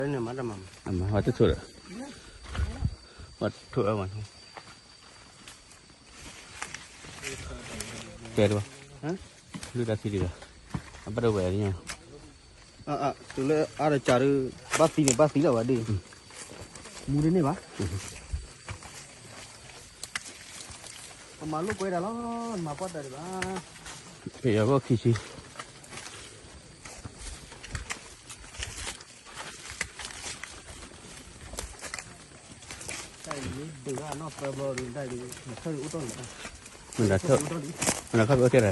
န့ၣ်မၤတၢ်မၤမး, အမၤဝဲတဆိၣ်ဒီး, ဝဲထိၣ်အဝဲ, တဲတဘၣ်, လုၢ်တၢ်ထံဒံးဘၣ်, အဘၣ်ဒိဝဲၢ်ညါ, တုၤလၢအါတကးဒီး, ဘၣ်သံန့ၣ် ဘၣ်သံလီၤဝဲဒၣ်, မူတန့ၢ်ဘၣ်, ပမၤလိာ်ကွဲဒၣ်လီၤ, မၤပှၢ်တၢ်ဒံးဘၣ်, ပယီၤဂီၢ်ခံဆံ တၢ်အံၤမ့ၢ်ဒုးအနီၢ်ပၢဘျီဒီး တၢ်အံၤ နထၢၣ်အိၣ်တီၢ်လီၤ, နထၢၣ်အိၣ်တီၢ်လီၤ, မ့ၢ်ဒုးအပၢဘျီ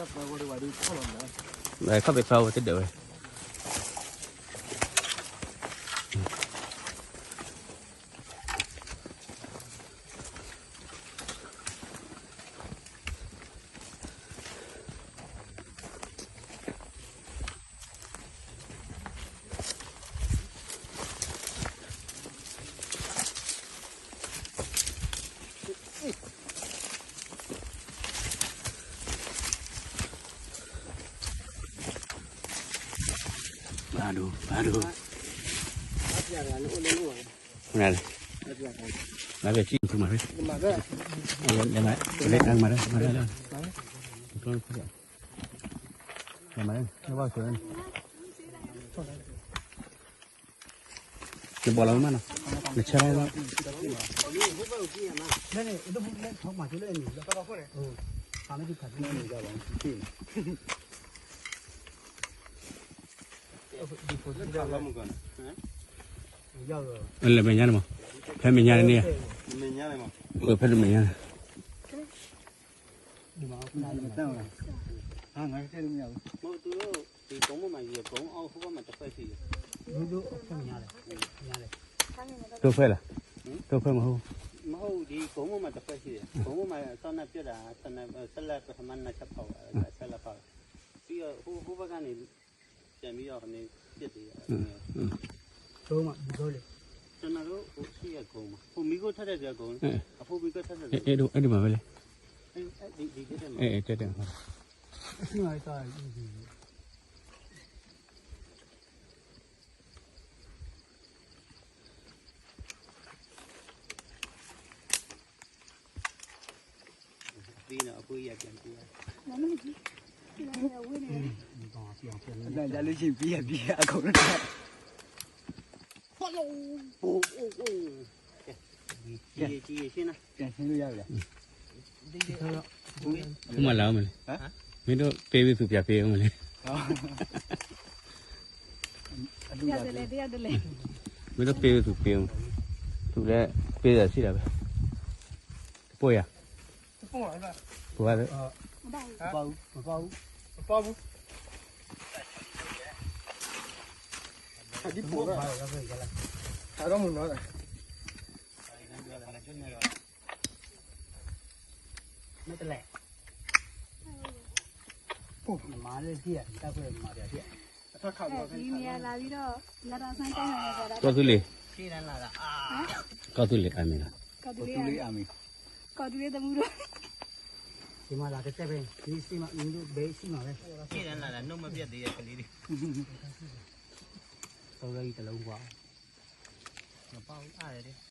ဒီး ဝဲဒုးခီၣ်လီၤမး, ခီၣ်ဘဲခီၣ်ဝဲတဒၢးဝဲ ဘၣ်ဒိ ဘၣ်ဒိ, နလဲၤ, နလဲၤစံၣ်ဖုမၤရ့, မၤရ့, မၤရ့, မၤရ့, မၤရ့, နဘီလီၤမးနီၤ, နဆဲးလီၤ, လဲၤမဲာ်ညါန့ၣ်မး, ဖဲမဲာ်ညါန့ၣ်, ဖဲမဲာ်ညါန့ၣ်, တိၢ်ဖဲလဲၣ်, တိၢ်ဖဲမဟူ, မဟူ, ဒီးကီမ့ၢ်မးယဲကိးအီၣ်ဟိဘၣ်မးတဖှဲးဆံး, ကိးမ့ၢ်မးစီနၢ်ပၢၢ်တၢ်, ဆဲးလီၤဖး, ဟိဘၣ်ဂၤန့ၣ်, တမံၤအီၤန့ၣ်, ပျဲၢ်တ့ၢ်, စီနၢ်ပၢၢ်အိၣ်ဆံးအကိးမး, ဖိမံၤကိၢ်ထီၣ်တၢ်ဒီးအကိး, အဖိမံၤကိၢ်ထီၣ်တၢ်ဒီး, အဲၣ်ဒိးမၤဝဲလဲၣ်, အဲၣ်ဒိးမၤဝဲလဲၣ်, အဲၣ်ဒိးမၤဝဲလဲၣ် သံန့ၣ်အဃိယဲၢ်ကဲ, တၢ်ယၤလၢယံၤပံယၤပံအခိၣ်န့ၣ်, အိၣ်အိၣ်အိၣ်, ယံၤယံၤယံၤ, မ့ၢ်လၢအမ့ၢ်လဲၣ်, မ့ၢ်ဒိၣ်ပ့ဝံသူပၠးပ့အမ့ၢ်လဲၣ်, မ့ၢ်ဒိၣ်ပ့ဝံသူပ့, သူလၢပ့သးဆံးဒၣ်ဝဲ, တပိၢ်ယၤ, ပှၤ, ပှၤ, ပှၤ, မ့ၢ်တလဲၣ်, မၤလၢဒ်, ကီၢ်သူလ့ၤ, ကီၢ်သူလ့ၤအမံၤလီၤ, ကီၢ်သူလ့ၤအမံၤ, ကီၢ်သူလ့ၤသမူထီၣ်, မၤလၢတတဲဖဲ, မ့ၢ်စံးမး, မ့ၢ်ဒိၣ်ဘဲစံးမးဝဲ, နီၣ်မ့ၢ်ဘၣ်သ့ယကလံၤ, ကလံၤ, တလၢကွၢ်, အ